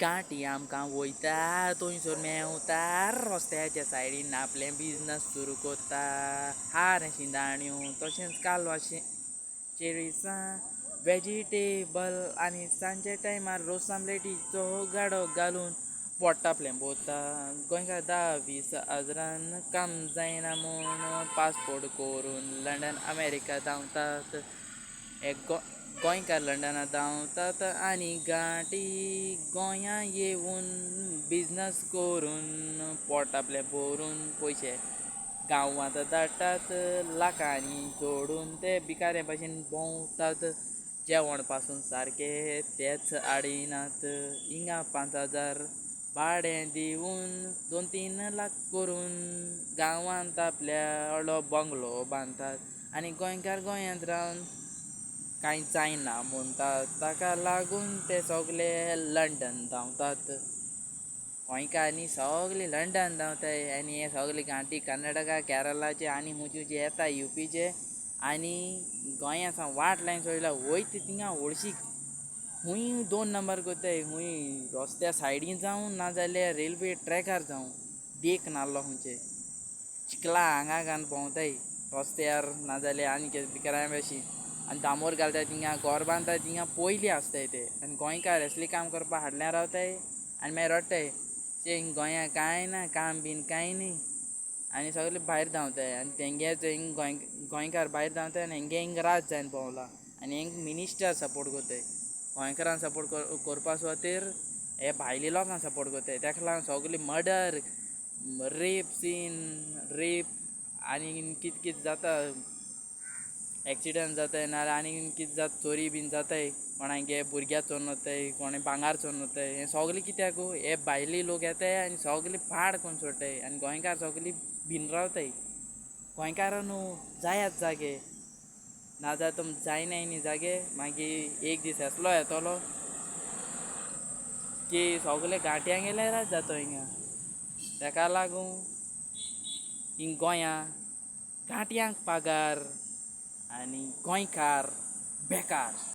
गांठी आमकां वयता थंयसर मेवता रस्त्याच्या सायडीन आपलें बिजनस सुरू कोत्ता. हार शिंदाण्यो तशेंच कालवाशें चेरिसां वेजिटेबल आनी सांजे टायमार रोस आमलेटीचो गाडो घालून पोट आपलें भोरता. गोंयकार 10-20 हजारान काम जायना म्हूण पासपोर्ट करून लंडन अमेरिका धांवतात. हे गोंयकार लंडना धांवतात आनी गांठी गोंया येवन बिजनस करून पोट आपलें भरून पयशे गांवांत धाडटात. लाखांनी जोडून ते भिकाऱ्या भाशेन भोंवतात. जेवण पासून सारकें तेच हाडिनात. हिंगा 5,000 भाडें दिवन 2-3 लाख करून गांवांत आपल्या व्हडलो बंगलो बांदतात आनी गोंयकार गोंयांत रावन कांय जायना म्हणटात. ताका लागून ते सगले लंडन धांवतात. गोंयकार सगले लंडन धांवताय आनी हे सगले गांठी कर्नाटका केरलाचे आनी खंयचे खंयचे येता युपीचे आनी गोंया सावन वाट लायन सोडल्या वयता थिंगा हळशीक. खूंय 2 नंबर कोत्ताय, खूंय रस्त्या सायडीन जावं नाजाल्यार रेल्वे ट्रॅकार जावं, देख नासलो खंयचे चिखला हांगा घालून भोंवताय रस्त्यार नाजाल्यार आनी कितें भिकाऱ्यां भशेन. आनी दामोर घालताय थिंगा घर बांदताय थिंगा पयलीं आसताय ते. आनी गोंयकार असलीं काम करपा हाडल्यार रावताय आनी मागीर रडटाय चे गोंया कांय ना काम बीन कांय न्ही आनी सगळे भायर धांवताय. आनी तेंगे हिंग गोंयकार भायर धांवताय आनी हेंगे हिंग राज जायन भोंवला आनी हेंक मिनिस्टर सपोर्ट करताय. गोंयकारांक सपोर्ट करपा सुवातेर हे भायले लोकांक सपोर्ट करताय. तेका लागून सगळे मर्डर रेप सीन रेप आनी कित कित जाता, एक्सिडंट जाताय नाजाल्यार आनी कितें जाता, चोरी बीन जाताय, कोणागे भुरग्या चोरून वताय, कोणे भांगार चोरून वताय. हें सगळें कित्याक हे भायले लोक येताय आनी सगळे पाड करून सोडटाय आनी गोंयकार सगळी भिन रावताय. गोंयकारां न्हू जायात जागे, नाजाल्यार तुम जायनाय न्ही जागे, मागीर एक दीस असलो येतलो की सगळे गांठयांक गेल्यार रात जातो हिंगा. तेका लागून हिंग गोंया गांठयांक पगार आनी गोंयकार बेकार.